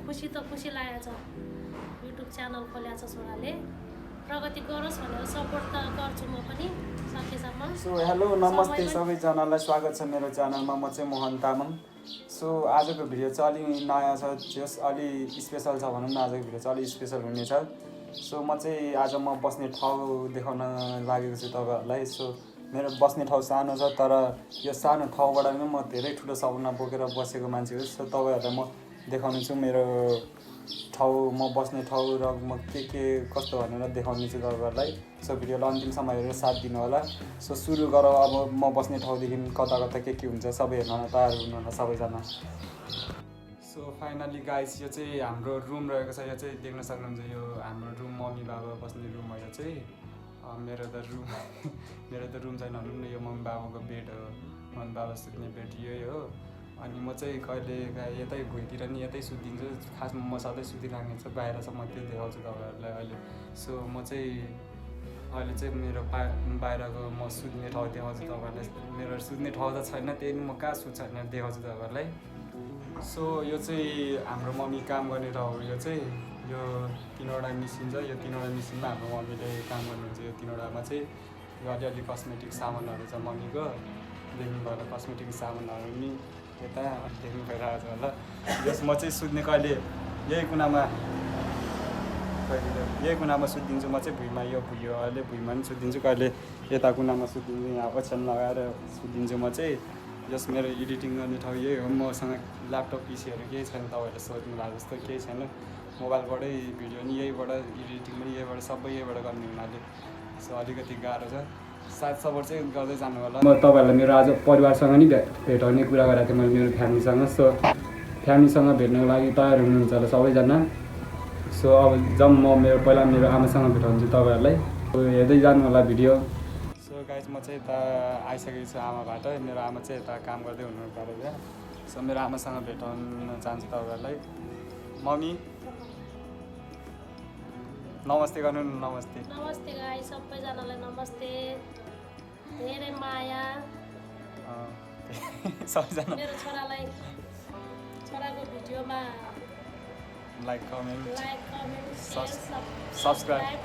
खुसी त खुसी लागेको छ युट्युब च्यानल खोलेको छ छोराले प्रगति गरोस् भनेर सपोर्ट त गर्छु म पनि सकेसम्म। सो हेलो नमस्ते सबैजनालाई स्वागत छ मेरो च्यानलमा। म चाहिँ मोहन तामाङ। सो आजको भिडियो चाहिँ अलि नयाँ छ, जस अलि स्पेसल छ भनौँ न। आजको भिडियो चाहिँ अलि स्पेसल हुनेछ। सो म चाहिँ आज म बस्ने ठाउँ देखाउन लागेको छु तपाईँहरूलाई। सो मेरो बस्ने ठाउँ सानो छ, तर यो सानो ठाउँबाट नै म धेरै ठुलो सपना बोकेर बसेको मान्छे हो। सो तपाईँहरूलाई म देखाउने छु मेरो ठाउँ, म बस्ने ठाउँ र म के कस्तो भनेर देखाउने छु तपाईँहरूलाई। सो भिडियोलाई अन्तिमसम्म हेरेर साथ दिनु होला। सो सुरु गरौँ। अब म बस्ने ठाउँदेखि कता कता के हुन्छ सबै हेर्न तयार हुनु होला सबैजना। सो फाइनली गाइस, यो चाहिँ हाम्रो रुम रहेको छ। यो चाहिँ देख्न सक्नुहुन्छ, यो हाम्रो रुम, मम्मी बाबा बस्ने रुम हो। यो चाहिँ मेरो त रुम छैन भनौँ न, यो मम्मी बाबाको बेड हो। मम्मी बाबा सुत्ने बेड यही हो। अनि म चाहिँ कहिले यतै भुइँतिर नि यतै सुतिन्छु। खासमा म सधैँ सुतिराख्ने छु, बाहिर चाहिँ म त्यो देखाउँछु तपाईँहरूलाई अहिले। सो म चाहिँ अहिले चाहिँ मेरो बाहिरको म सुत्ने ठाउँ देखाउँछु तपाईँहरूलाई। मेरो सुत्ने ठाउँ त छैन, त्यही म कहाँ सुत्छ भनेर देखाउँछु तपाईँहरूलाई। सो यो चाहिँ हाम्रो मम्मी काम गर्ने ठाउँ हो। यो चाहिँ यो 3वटा मिसिन छ। यो 3वटा मिसिनमा हाम्रो मम्मीले काम गर्नुहुन्छ। यो 3वटामा चाहिँ यो अलिअलि कस्मेटिक सामानहरू छ मम्मीको। देख्नुभयो होला कस्मेटिक सामानहरू नि यता देख्नु भइरहेको छ होला। जस म चाहिँ सुत्ने कहिले यही कुनामा सुतिदिन्छु। म चाहिँ भुइँमा, यो अहिले भुइँमा पनि सुतिदिन्छु, कहिले यता कुनामा सुतिदिन्छु, यहाँ ओछ्यान लगाएर सुतिदिन्छु म चाहिँ। जस मेरो एडिटिङ गर्ने ठाउँ यही हो। मसँग ल्यापटप पिसीहरू केही छैन, तपाईँहरूले सोध्नु भएको जस्तो केही छैन। मोबाइलबाटै भिडियो नि यहीबाट, एडिटिङ पनि यहीबाट, सबै यहीबाट गर्ने हुनाले सो अलिकति गाह्रो छ। साथ सपोर्ट चाहिँ गर्दै जानु होला। म तपाईँहरूलाई मेरो आज परिवारसँग नि भेटाउने कुरा गरेको थिएँ मैले, मेरो फ्यामिलीसँग। सो फ्यामिलीसँग भेट्नको लागि तयार हुनुहुन्छ होला सबैजना। सो अब जब म पहिला मेरो आमासँग भेटाउँछु तपाईँहरूलाई। हेर्दै जानु होला भिडियो। सो गाइस, म चाहिँ यता आइसकेको छु आमाबाट। मेरो आमा चाहिँ यता काम गर्दै हुनु परेको। सो मेरो आमासँग भेटाउन चाहन्छु तपाईँहरूलाई। मम्मी नमस्ते गर्नु न। नमस्ते नमस्ते गाई, सबैजनालाई नमस्ते। धेरै माया सबैजना। मेरो छोराको भिडियोमा लाइक कमेन्ट सब्सक्राइब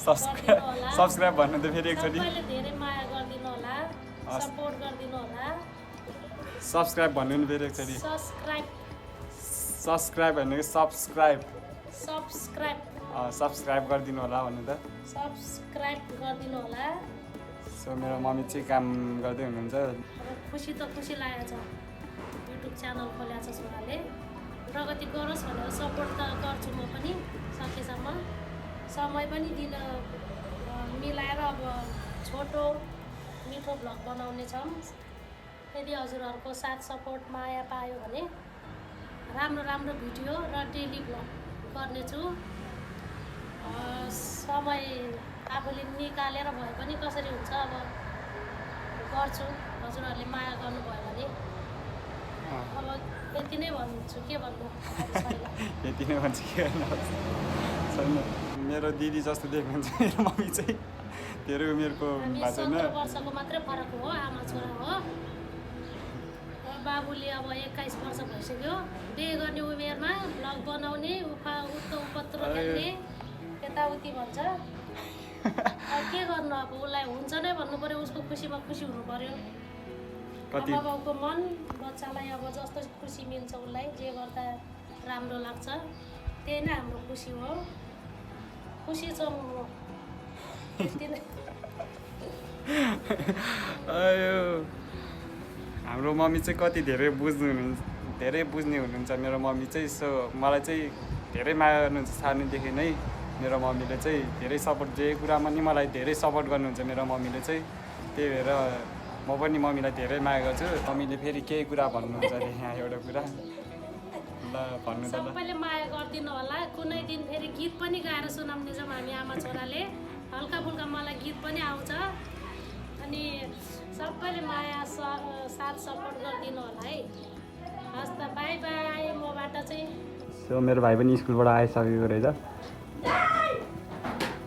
सब्सक्राइब भन्नु त फेरि एकचोटि सबैले धेरै माया गरिदिनु होला, सपोर्ट गरिदिनु होला। सब्सक्राइब भन्नु नि फेरि एकचोटि। सब्सक्राइब भन्नु कि सब्सक्राइब गरिदिनु होला भन्नु त। सब्सक्राइब गरिदिनु होला। सो मेरो मम्मी चाहिँ काम गर्दै हुनुहुन्छ। खुसी त खुसी लागेको छ युट्युब च्यानल खोलेको छ छोराले प्रगति गरोस् भनेर सपोर्ट त गर्छु म पनि सकेसम्म। समय पनि दिन मिलाएर अब छोटो मिठो भ्लग बनाउने छौँ। यदि हजुरहरूको साथ सपोर्ट माया पायो भने राम्रो भिडियो र डेली भ्लग गर्नेछु। समय आफूले निकालेर भए पनि कसरी हुन्छ अब गर्छु। हजुरहरूले माया गर्नुभयो भने अब यति नै भन्छु, के भन्नु यति नै भन्छु के गर्नु छैन। मेरो दिदी जस्तो देख्नुहुन्छ मेरो मम्मी चाहिँ, धेरै उमेरको भएको छैन। 17 वर्षको मात्रै फरक हो, आमा छोरा हो। बाबुले अब 21 वर्ष भइसक्यो। बिहे गर्ने उमेरमा भ्लग बनाउने, उपत्र खेल्ने, यताउति भन्छ। के गर्नु अब, उसलाई हुन्छ नै भन्नु पऱ्यो। उसको खुसीमा खुसी हुनु पऱ्यो। आमा बाउको मन, बच्चालाई अब जस्तो खुसी मिल्छ उसलाई जे गर्दा राम्रो लाग्छ त्यही नै हाम्रो खुसी हो। खुसी छौँ म। हाम्रो मम्मी चाहिँ कति धेरै बुझ्ने हुनुहुन्छ मेरो मम्मी चाहिँ। सो मलाई चाहिँ धेरै माया गर्नुहुन्छ सानैदेखि नै। मेरो मम्मीले चाहिँ धेरै सपोर्ट, जे कुरामा नि मलाई धेरै सपोर्ट गर्नुहुन्छ मेरो मम्मीले चाहिँ। त्यही भएर म पनि मम्मीलाई धेरै माया गर्छु। मम्मीले फेरि केही कुरा भन्नुहुन्छ अरे यहाँ एउटा कुरा ल भन्नु त। सबैले माया गरिदिनु होला। कुनै दिन फेरि गीत पनि गाएर सुनाउने छौँ हामी आमा छोराले। हल्का फुल्का मलाई गीत पनि आउँछ। अनि सबैले माया साथ सपोर्ट गरिदिनु होला है। हस् त, बाई बाई मबाट चाहिँ। सो मेरो भाइ पनि स्कुलबाट आइसकेको रहेछ।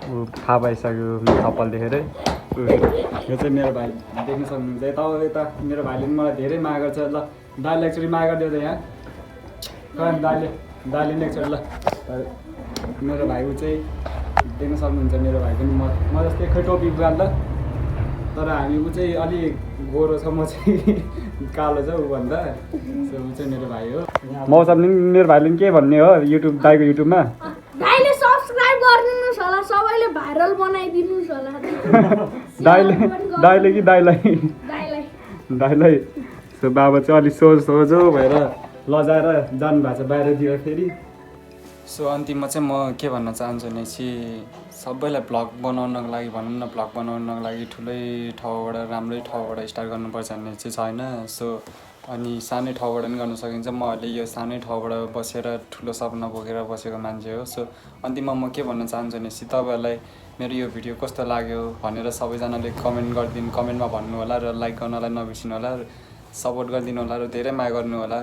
थाहा पाइसक्यो कपाल देखेर। यो चाहिँ मेरो भाइ देख्न सक्नुहुन्छ। यता मेरो भाइले पनि मलाई धेरै माया गर्छ। ल दाइलाई एकचोटि माया गरिदियो त यहाँ। दाइले नै एकचोटि ल मेरो भाइको चाहिँ देख्न सक्नुहुन्छ मेरो भाइ पनि म जस्तै खै टोपी बुहाल ल तर हामी ऊ चाहिँ अलिक गोरो छ म चाहिँ कालो छ ऊभन्दा सो ऊ चाहिँ मेरो भाइ हो मौसमले मेरो भाइले के भन्ने हो युट्युब दाइको युट्युबमा दाइले सब्स्क्राइब गरिदिनुहोस् होला सबैले भाइरल बनाइदिनुहोस् होला दाइले कि दाइलाई दाइलाई सो बाबा चाहिँ अलिक सोझो भएर लजाएर जानुभएको छ बाहिरतिर फेरि सो अन्तिममा चाहिँ म के भन्न चाहन्छु भनेपछि सबैलाई भ्लग बनाउनको लागि भनौँ न भ्लग बनाउनको लागि ठुलै ठाउँबाट राम्रै ठाउँबाट स्टार्ट गर्नुपर्छ भन्ने चाहिँ छैन सो अनि सानै ठाउँबाट पनि गर्न सकिन्छ म अहिले यो सानै ठाउँबाट बसेर ठुलो सपना बोकेर बसेको मान्छे हो सो अन्तिममा म के भन्न चाहन्छु भनेपछि तपाईँहरूलाई मेरो यो भिडियो कस्तो लाग्यो भनेर सबैजनाले कमेन्टमा भन्नु होला र लाइक गर्नलाई नबिर्सिनु होला सपोर्ट गरिदिनु होला र धेरै माया गर्नु होला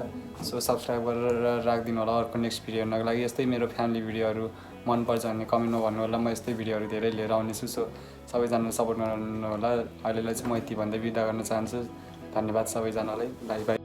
सो सब्सक्राइब गरेर राखिदिनु होला अर्को नेक्स्ट भिडियो हेर्नको लागि यस्तै मेरो फ्यामिली भिडियोहरू मनपर्छ भने कमेन्टमा भन्नु होला म यस्तै भिडियोहरू धेरै लिएर आउनेछु सो सबैजनाले सपोर्ट गर्नु होला अहिलेलाई चाहिँ म यति भन्दै बिदा गर्न चाहन्छु धन्यवाद सबैजनालाई बाई बाई